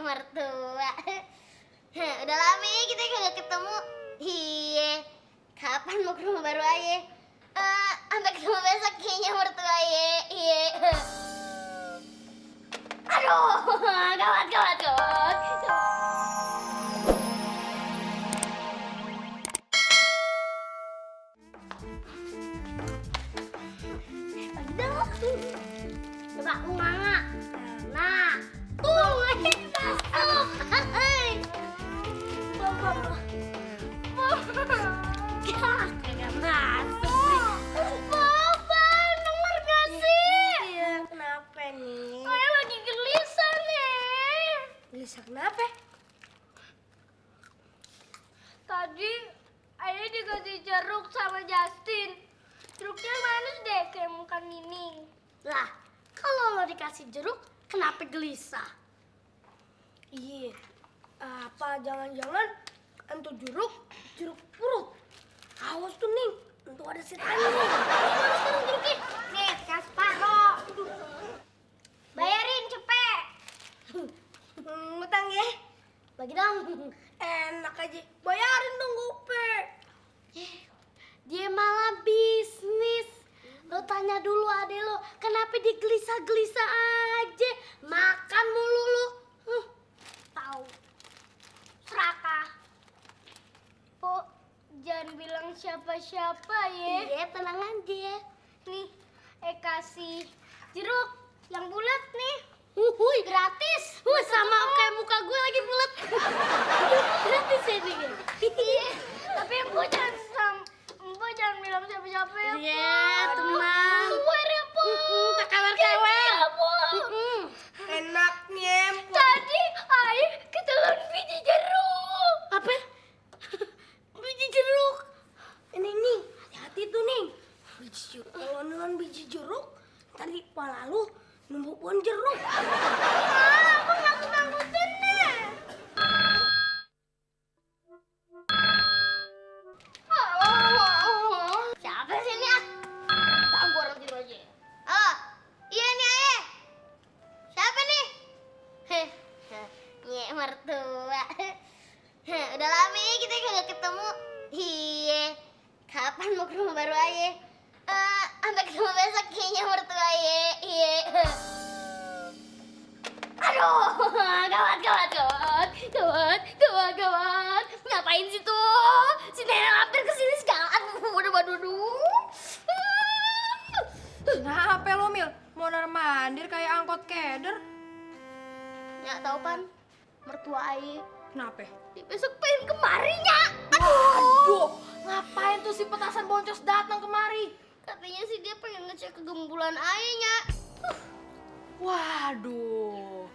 mertua. Udah lama ya kita kagak ketemu. Iya. Kapan mau ke rumah baru aja? Sampai ketemu besok kayaknya mertua ya. Iya. Aduh, gawat. Coba nganga. Nah, tuh masuk. Kagak masuk. Papa, denger gak sih? Iya, kenapa nih? Ayah lagi gelisah nih. Gelisah kenapa? Tadi ayah dikasih jeruk sama Justin. Jeruknya manis deh kayak muka Nining. Lah, kalau lo dikasih jeruk, kenapa gelisah? Iya, apa jangan-jangan entu jeruk purut? Awas tuh, Ning, entu ada setannya nih. Sekarang jeruknya. Nih, Kasparo. Bayarin cepet. Ngutang ya? Bagi dong. Enak aja, bayarin dong gope. Dia malah bisnis. Lo tanya dulu adek lo, kenapa dia gelisah-gelisah aja? Makan mulu lo. Tahu. Serakah. Po, jangan bilang siapa-siapa ya. Iya, tenang aja. Nih, kasih jeruk yang bulat nih. Gratis. Sama kayak muka gue lagi bulat. Gratis ya nih. Iya, tapi Mbak jangan bilang siapa-siapa ya, Po. Iya, tenang. Swear ya, Po. Tak kawan-kawan. Iya, Po. Enaknya. Tadi Ayah ketelan biji jeruk. Apa? Biji jeruk. Ning, hati-hati tuh, Ning. Biji jeruk. Kalau nelan biji jeruk, tadi kepala lu numpuk pohon jeruk. Aku nakut-nakutin deh. Siapa sih ini ah? Tak gua orang tidur aja. Halo, iya nih Ayah. Siapa nih? Nyek mertua. Udah lama ya kita kagak ketemu. Iya. Kapan mau ke rumah baru aja? Sampai ketemu besok kayaknya mertua ya. Iya. Aduh, gawat. Ngapain sih tuh? Si nenek hampir kesini segala. Aduh. Kenapa lo, Mil? Mau mandir kayak angkot keder? Nyak tahu pan, mertua Aye. Kenapa? Besok pengen kemari, Nyak. Aduh, ngapain tuh si petasan boncos datang kemari? Katanya sih dia pengen ngecek kegembulan Aye, Nyak. Waduh,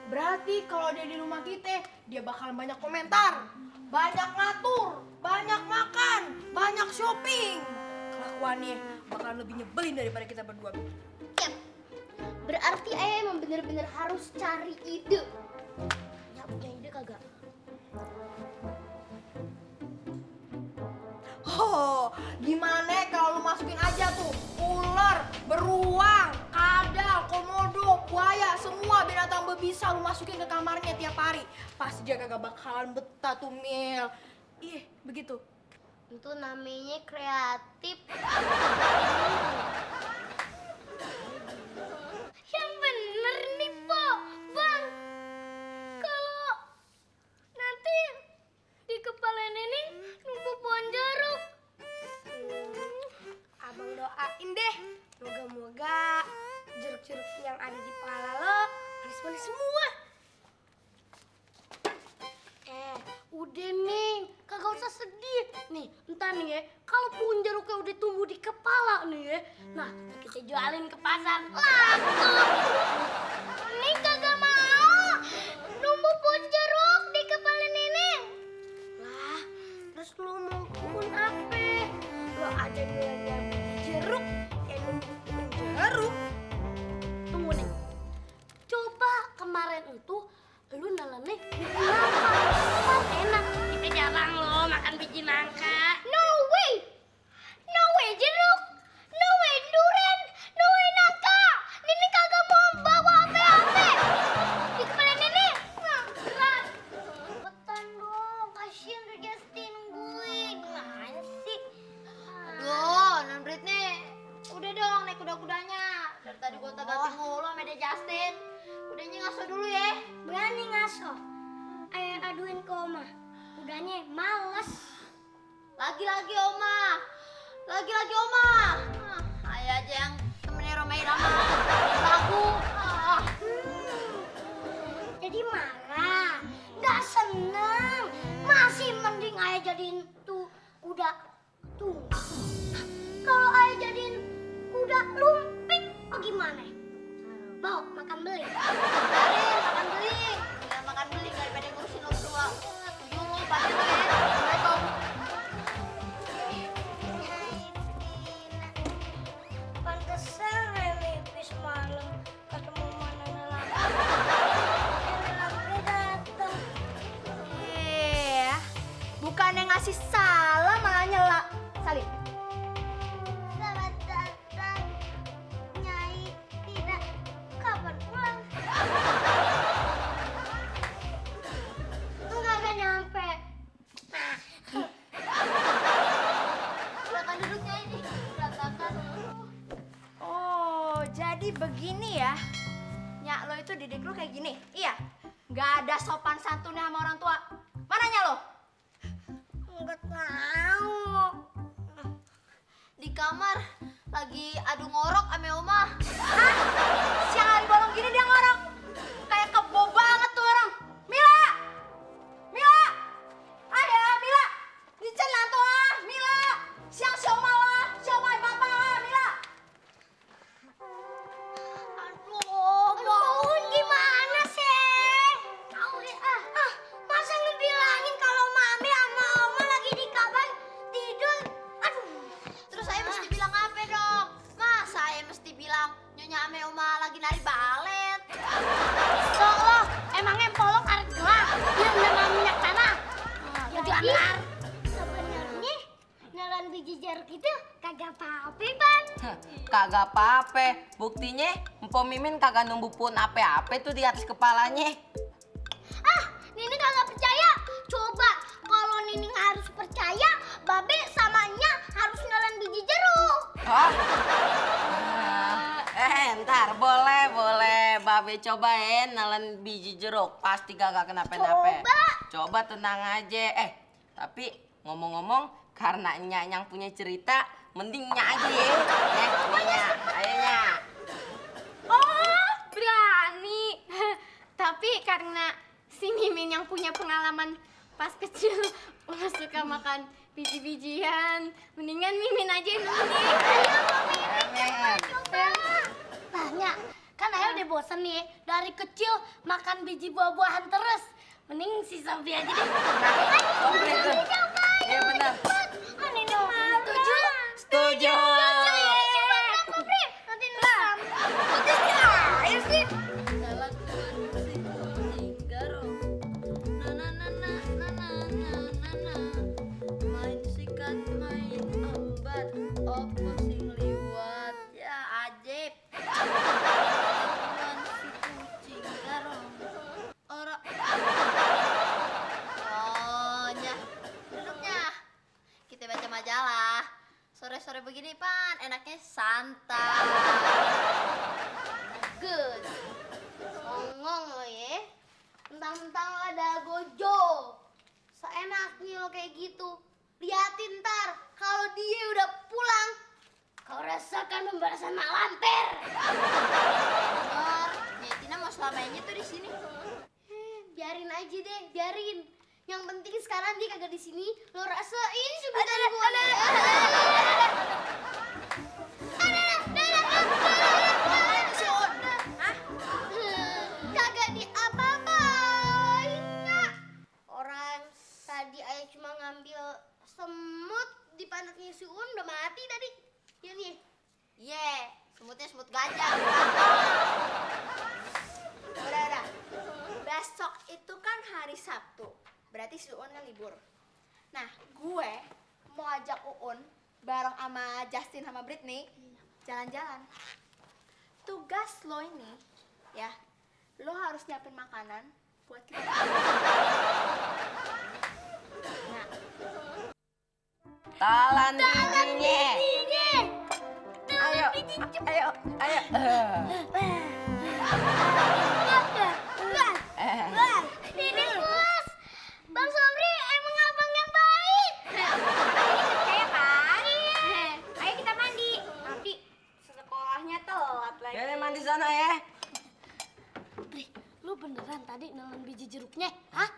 berarti kalau dia di rumah kita, dia bakal banyak komentar, banyak ngatur, banyak makan, banyak shopping. Kelakuannya bakal lebih nyebelin daripada kita berdua. Yap. Berarti Aye emang bener-bener harus cari ide. Nyak punya ide kagak? Oh, gimana kalau lu masukin aja tuh ular, beruang, kadal, komodo, buaya, semua binatang berbisa lu masukin ke kamarnya tiap hari. Pasti dia kagak bakalan betah tuh, Mil. Ih, begitu. Itu namanya kreatif. Yang bener nih, Po. Bang, kalau nanti di kepala Nenek numpuk pohon jeruk. Abang doain deh, moga-moga jeruk-jeruk yang ada di kepala lo manis-manis semua. Udah nih, kagak usah sedih. Nih, entar nih ya, kalau pohon jeruknya udah tumbuh di kepala nih ya, nah kita jualin ke pasar. Laku. Nih kagak mau numbuh pohon jeruk di kepala Nenek. Lah, terus lo mau kebun apa? Lo ada nilainya biji jeruk, kayak numpuk jeruk. Tunggu nih, coba kemarin itu lu nalennya biji nangka. Kan enak, kita jarang loh makan biji nangka. No way jeruk, no way durian, no way nangka. Nenek kagak mau bawa apa-apa di kepala Nenek. Udahnya ngaso dulu ya. Berani ngaso. Ayo aduin ke Oma. Udahnya males. Lagi-lagi Oma. Lagi-lagi Oma. Ayah aja yang temennya Romai Rama. Lagu. Jadi marah. Nggak seneng. Masih mending ayah jadiin tuh kuda tunggang. Kalau ayah jadiin kuda lumping, oh gimana? Mau makan beli? Biarin, makan beli. Ya makan beli daripada ngurusin lo berdua. Tujuh lo, pasti lo ya. Assalamualaikum. Pantesan mimpi semalam ketemu mana lagi. Datang. Bukannya ngasih salam malah nyela. Salim. Selamat datang, Nyai. Tidak, kapan pulang? Enggak akan nyampe. Silakan duduknya ini. Berantakan. Oh, jadi begini ya. Nyak lo itu didik lo kayak gini? Iya? Gak ada sopan santunnya sama orang tua. Mana nyak lo? Enggak tahu. Di kamar lagi adu ngorok ame Oma. Hah? Siang hari bolong gini dia ngorok? Kayak kebo banget tuh orang. Mila! Mila! Ayah, Mila! Dicen lah tuh ah, Mila! Siang siomay bapak, Mila! Aduh, bangun gimana sih? Tahu deh masa ngebilangin kalau Mami sama Oma lagi di kamar tidur? Aduh. Terus saya mesti bilang apa dong? Mas, saya mesti bilang Nyonya ame Oma lagi nari balet. So lo, emangnya polok arek gelang? Yang nama minyak tanah. Jadi antar. Sebenarnya nelan biji jeruk itu kagak apa-apa, Ban. Kagak apa-apa. Buktinya Mpo Mimin kagak numbu pun ape-ape tuh di atas kepalanya. Nini kagak percaya. Coba kalau Nini harus percaya, Babe sama Nya harus nelan biji jeruk. Hah? Ntar boleh. Babe cobain nelen biji jeruk. Pasti kagak kenapa-napa. Coba tenang aja. Tapi ngomong-ngomong, karena Nya yang punya cerita, mending Nya aja ya. Nya, ayo Nya. Oh, berani. Tapi karena si Mimin yang punya pengalaman pas kecil suka makan biji-bijian, mendingan Mimin aja yang dulu nih. Amin. Tanya, kan ayah udah bosen nih dari kecil makan biji buah-buahan terus. Mending si Sofi aja deh. Sofi tuh. Iya benar. Nini mau. Setuju. Nanti nusam. Ayo sih. Jalan si kucing garong. Na. Main sikat, main embat. Opo sing liwat. Ya ajib. Jalan si kucing garong. Ora. Oh, Nya. Duduknya. Kita baca majalah. Sore-sore begini, Pan. Enaknya santai. Good. Songong lo ya. Mentang-mentang lo ada Gojo. Seenaknya lo kayak gitu. Liatin ntar kalau dia udah pulang. Kau rasakan pembalasan mak lampir. Dengar, Nyetina mau selamanya tuh di sini. Biarin aja deh, biarin. Yang penting sekarang dia kagak di sini. Lo rasain sebutan gua. Kagak diapa-apain, Nyak. Orang tadi ayah cuma ngambil semut di pantatnya si Un udah mati tadi. Ya nih. Iya, semutnya semut gajah. Udah. Besok itu kan hari Sabtu. Berarti si Uun kan libur. Nah, gue mau ajak Uun bareng sama Justin sama Britney jalan-jalan. Tugas lo ini, ya, lo harus nyiapin makanan buat kita. Nah, Talan bijinya. Ayo. Tapi beneran tadi nelen biji jeruknya? Hah?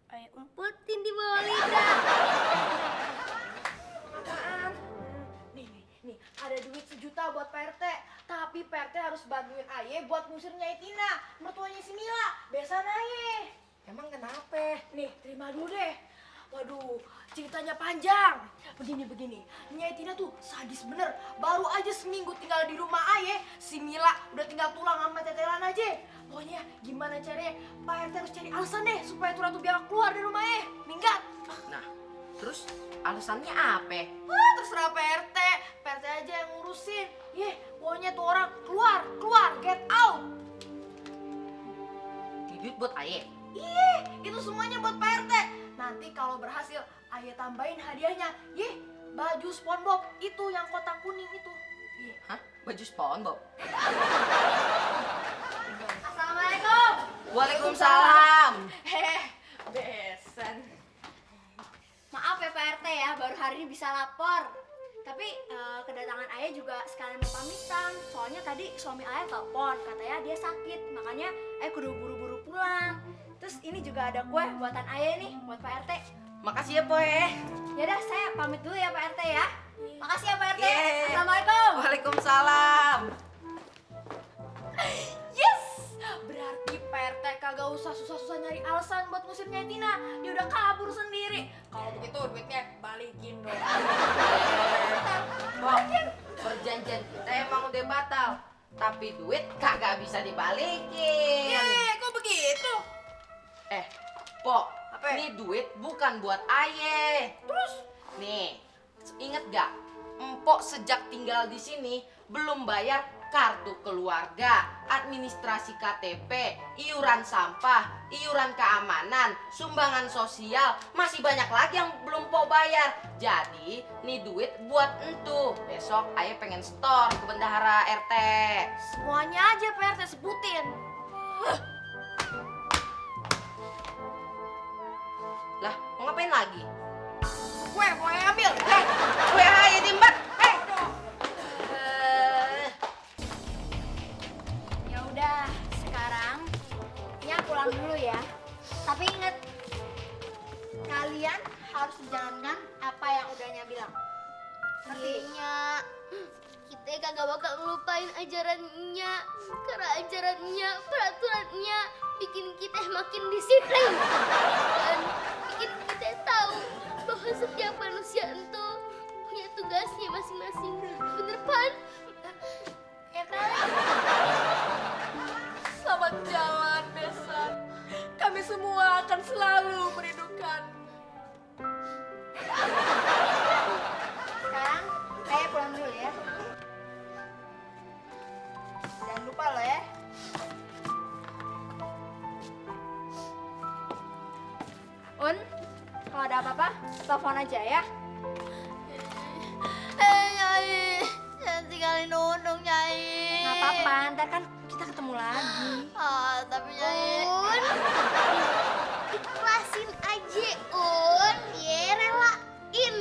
Ayo umpetin di bawah lidah. Apaan? Nih, ada duit 1 juta buat Pak RT. Tapi Pak RT harus bantuin Aye buat ngusir Nyai Tina, mertuanya si Mila. Besan Aye. Emang kenapa? Nih, terima dulu deh. Waduh, ceritanya panjang. Begini. Nyai Tina tuh sadis bener. Baru aja seminggu tinggal di rumah Aye, si Mila udah tinggal tulang sama tetelan aja. Pokoknya gimana caranya Pak RT harus cari alasan deh supaya tuh ratu biar keluar dari rumah Aye. Minggat. Nah, terus alasannya apa? Wah, terserah Pak RT. Pak RT aja yang ngurusin. Pokoknya tuh orang keluar, get out. Ini duit buat Aye. Itu semuanya buat Pak RT. Nanti kalau berhasil, Aye tambahin hadiahnya. Baju SpongeBob itu yang kotak kuning itu. Hah? Baju SpongeBob? Assalamualaikum. Waalaikumsalam. Besan. Maaf ya Pak RT ya, baru hari ini bisa lapor. Tapi kedatangan Ayah juga sekalian mau pamitan. Soalnya tadi suami Ayah telepon, katanya dia sakit. Makanya Ayah kudu buru-buru pulang. Terus ini juga ada kue buatan Ayah nih, buat Pak RT. Makasih ya, Poe. Yaudah, saya pamit dulu ya Pak RT ya. Makasih ya Pak RT. Yeay. Assalamualaikum. Waalaikumsalam. Yes! Berarti Pak RT kagak usah susah-susah nyari alasan buat ngusir Nyai Tina. Dia udah kabur sendiri. Kalau begitu duitnya balikin dong. Kok perjanjian kita emang udah batal, tapi duit kagak bisa dibalikin. Kok begitu? Pok, Apa? ini duit bukan buat Aye. Terus? Nih, inget gak? Empok sejak tinggal di sini belum bayar kartu keluarga, administrasi KTP, iuran sampah, iuran keamanan, sumbangan sosial, masih banyak lagi yang belum Pok bayar. Jadi, nih duit buat entu. Besok Aye pengen store ke bendahara RT. Semuanya aja Pak RT sebutin. Lah, mau ngapain lagi? Gue mau ambil. Gue Aye timbat. Ya udah, sekarang ya pulang dulu ya. Tapi inget, kalian harus menjalankan apa yang udah Nya bilang. Ngerti? Iya, kita kagak bakal ngelupain ajarannya. Karena ajarannya, peraturannya bikin kita makin disiplin. Dan bikin kita tahu bahwa setiap manusia itu punya tugasnya masing-masing. Bener Pan? Ya kan? Selamat jalan, Besan. Kami semua akan selalu merindukan. Sekarang saya pulang dulu ya. Jangan lupa loh ya. Un, kalau ada apa-apa, telepon aja ya. Nyai, jangan tinggalin Nunung, Nyai. Nggak apa-apa, ntar kan kita ketemu lagi. Tapi Nyai. Ikhlasin aja, Un. Relain.